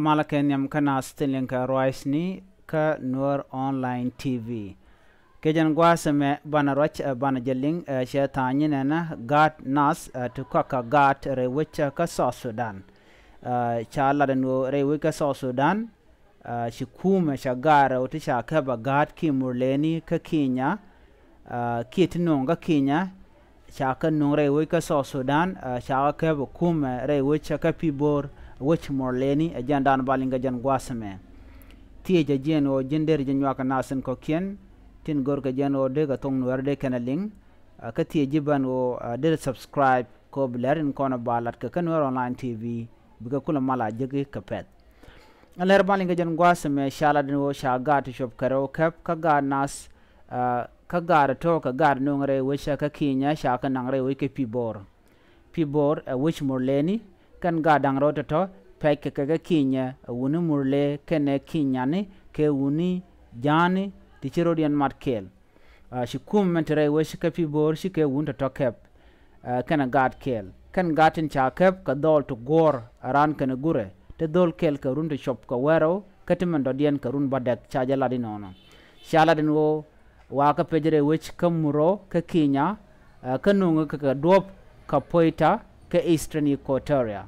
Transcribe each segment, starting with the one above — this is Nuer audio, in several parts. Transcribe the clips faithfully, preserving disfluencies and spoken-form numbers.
Malä kɛ nhiam kä nath tin liŋ kɛ ruacni kä Nuer Online T V. Kɛ jɛn gua̱a̱th ɛmɛ banɛ ruac, ɛ, banɛ jɛ liŋ, ɛ, cɛ tha̱a̱ŋ nyin ɛnɛ gaat nath, ɛ, ti kɔak kɛ gaat rɛy wec kä South Sudan. Ɛ, ca lat ɛn ɣöö rɛy wec kä South Sudan, ɛ, ci kumɛ ca gaat rɛw ti ca käp ɛ gaat ki Murleni kä Kenya, ɛ, kiɛ ti nööŋ kä Kenya, ca kä nööŋ rɛy wec kä South Sudan, ɛ, ca kä käp ɛ kumɛ rɛy wec kä Pibor, wec Murleni, ɛ jɛn dan ba liŋ kɛ jɛn gua̱a̱th ɛmɛ. Thiec ɛ jiɛn ɣöö ji̱n deri ji̱ nyuak kɛ nath in kɔ̱kiɛn, tin görkɛ jiɛn ɣöö dee kɛ thok Nuɛɛri dee kɛn ɛ liŋ, ɛ, kä thiec ji̱ bän ɣöö, ɛ, deri subscribe kɛ ɣöö bi lɛr in kɔn ɛ ba lat kɛ kä Nuer Online T V, bikɛ kulɛ mal a jiäk i̱ kɛ pɛ̈th. Ɛn lɛr ba liŋ kɛ jɛn gua̱a̱th ɛmɛ ca lat in ɣöö ca gaat ti cuɔp kɛ rɛw käp kä gaat nath, ɛ, kä gaat tɔ̱ kɛ gaat nööŋ rɛy wec kä Kenya ca kɛ naŋ rɛy wec kä Pibor. Pibor ɛ wec Murleni, kɛn gaat da̱ŋ rɛw tɔ̱tɔ̱ pɛc kɛ kɛ kä Kenya, ɛ wuni Murle kɛnɛ Kenyani kɛ wuni Ja̱a̱ni ti ci rɔ̱diɛn mat kɛɛl. Ɛ, ci kumɛ min te rɛy wec kä Pibor cikɛ wun tɔ̱tɔ̱ käp, ɛ, kɛnɛ gaat kɛɛl. Kɛn gaat tin ca käp kɛ dhɔl ti guɔ̱ɔ̱r ɛ raan kɛnɛ gurɛ, te dhɔl kɛl kɛ run ti cuɔp kɛ wäl rɛw, kä ti min dɔ̱diɛn kɛ run bädäk ca jɛ lat inɔnɔ. Ca lat in ɣöö wakä pec rɛy wec kä Murle kä Kenya, ɛ, kä nööŋ kɛ kɛ duɔ̱p kä Poita kä Eastern Equatoria.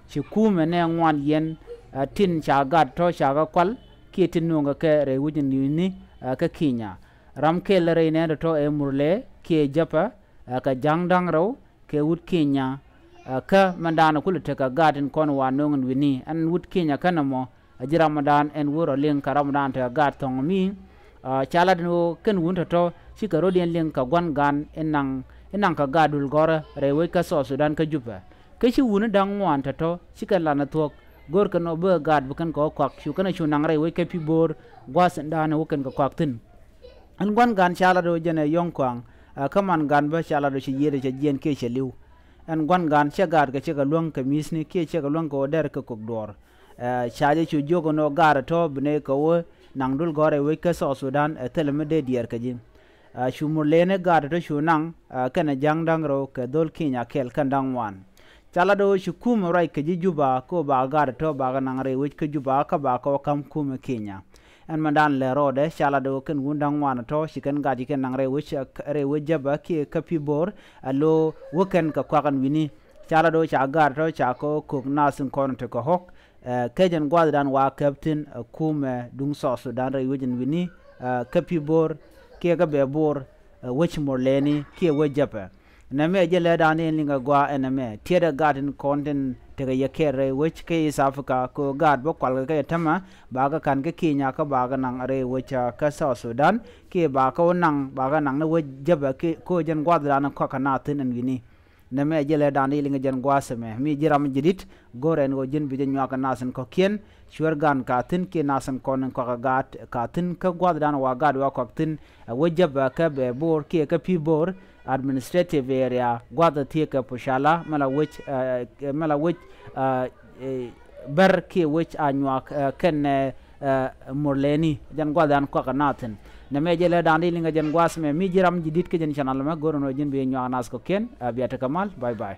Ci kumɛ nɛ ŋuan yɛn, ɛ, tin ca gaat tɔ̱ ca kɛ kual kiɛ tin nööŋ kɛ kɛ rɛy wec in wi̱ni, ɛ, kä Kenya. Ram kɛl rɛy nɛn tɔ̱tɔ̱ ɛ Murle kiɛ Jäpɛ, ɛ, kɛ ja̱ŋ da̱ŋ rɛw kɛ wut Kenya, ɛ, kä mɛndan kulɛ tekɛ gaat in kɔn wa nööŋ in wi̱ni. Ɛn wut Kenya kä nɔmɔ, ɛ ji̱ ramdan ɛn wut rɔ liŋ kɛ ramdan tekɛ gaat thɔ̱ŋ mi, ɛ, ca lat in ɣöö kɛn wun tɔ̱tɔ̱ cikɛ rɔ̱diɛn liŋ kɛ gua̱n gan in naŋ, in naŋ kɛ gaat dul gɔ̱rä rɛy wec kä South Sudan kä Jupɛ. Kä ci wuni da̱ŋ ŋuan tɔ̱tɔ̱ cikɛ lan ɛ thuɔ̱k, görkɛ nɔ bikɛ gaat bi kɛn kɛ wä kuak, cu kɛn ɛ cu naŋ rɛy wec kä Pibor, gua̱a̱th in da̱a̱n ɛ wä kɛn kɛ kuak thi̱n. Ɛn gua̱n gan ca lat ɣöö jɛn ɛ yɔ̱ŋ kua̱a̱ŋ, ɛ, kä man gan bä ca lat ɣöö ci yiëëdɛ cɛ jiɛn kiɛ cɛ li̱w. Ɛn gua̱n gan cɛ gaatkɛ cɛ kɛ luäŋ kɛ mi̱i̱thni kiɛ cɛ kɛ luäŋ kɛ ɣöö dɛr kɛ kök duɔ̱ɔ̱r. Ɛ, ca jɛ cu jiök ɛn ɣöö gaat ɛ tɔ̱ bi nɛy kɛ wä naŋ dul gɔ̱rä rɛy wec kä South Sudan, ɛ, thilɛ mi dee diɛɛr kɛ ji̱. Ɛ, cu Murleni gaat ɛ tɔ̱ cu naŋ, ɛ, kɛnɛ ja̱ŋ da̱ŋ rɛw kɛ dhɔl Kenya kɛl kɛn da̱ŋ ŋuan. Ca lat ɣöö ci kumɛ ruac kɛ ji̱ Juba kä ɣöö bakɛ gaat ɛ tɔ̱ bakɛ naŋ rɛy wec kä Juba kä bakɛ wä ka̱m kumɛ Kenya. Ɛn mɛndan lɛ rɔɔdɛ ca lat ɣöö kɛn wun da̱ŋ ŋuan ɛ tɔ̱ ci kɛn gaat ci kɛn naŋ rɛy wec, ɛ, rɛy wec Jäpɛ kiɛ kä Pibor, ɛ, lo̱ wä kɛn kɛ kuak ɛn wi̱ni. Ca lat ɣöö ca gaat ɛ tɔ̱ ca kɛ wä kök nath in kɔn tekɛ ɣɔ̱k, ɛ, kä jɛn gua̱a̱thdan wa käp thi̱n, ɛ, kumɛ duŋ South Sudan rɛy wec in wi̱ni, ɛ, kä Pibor kiɛ kä Bɛbor, ɛ, wec Murleni kiɛ wec Jäpɛ. Nɛmɛ jɛ lɛ da̱a̱n in liŋ kɛ gua̱a̱ ɛn ɛmɛ. Tiɛtdɛ gaat in kɔn tin tekɛ yɛ kɛɛl rɛy wec kä East Africa kɛ ɣöö gaat bä kual kɛ kɛ tämɛ bakɛ ka̱n kä Kenya kä bakɛ naŋ rɛy wec, ɛ, kä South Sudan kiɛ bakɛ wä naŋ, bakɛ naŋ ni wec Jäpɛ kɛ ɣöö jɛn gua̱a̱thdan kɔakɛ nath thi̱n ɛn wi̱ni. Nɛmɛ jɛ lɛ da̱a̱n in liŋ kɛ jɛn gua̱a̱th ɛmɛ. Mi ji̱ ram ji̱ di̱t, go̱rɛ ɛn ɣöö ji̱n bi jɛ nyuak kɛ nath in kɔ̱kiɛn. Cuɛr gan ka thi̱n kiɛ nath in kɔn in kɔakɛ gaat, ka thi̱n kä gua̱a̱thdan wa gaat wa kɔak thi̱n, ɛ, wec Jäpɛ kä Bɛbor kiɛ kä Pibor administrative area, gua̱a̱th ɛ thiee kɛ Pucala, mɛ la wec, ɛ, mɛ la wec, ɛ, ɛ, Bär kiɛ wec Anyuak, ɛ, kɛnɛ, ɛ, Murleni, jɛn gua̱a̱thdan kɔakɛ nath thi̱n. Nɛmɛ jɛ lɛ da̱a̱n in liŋ kɛ jɛn gua̱a̱th ɛmɛ. Mi ji̱ ram ji̱ di̱t kä jɛn channel ɛmɛ, go̱rɛ ɛn ɣöö ji̱n bi jɛ nyuak nath kɔ̱kiɛn, ɛ, bia tekɛ mal. Bye bye.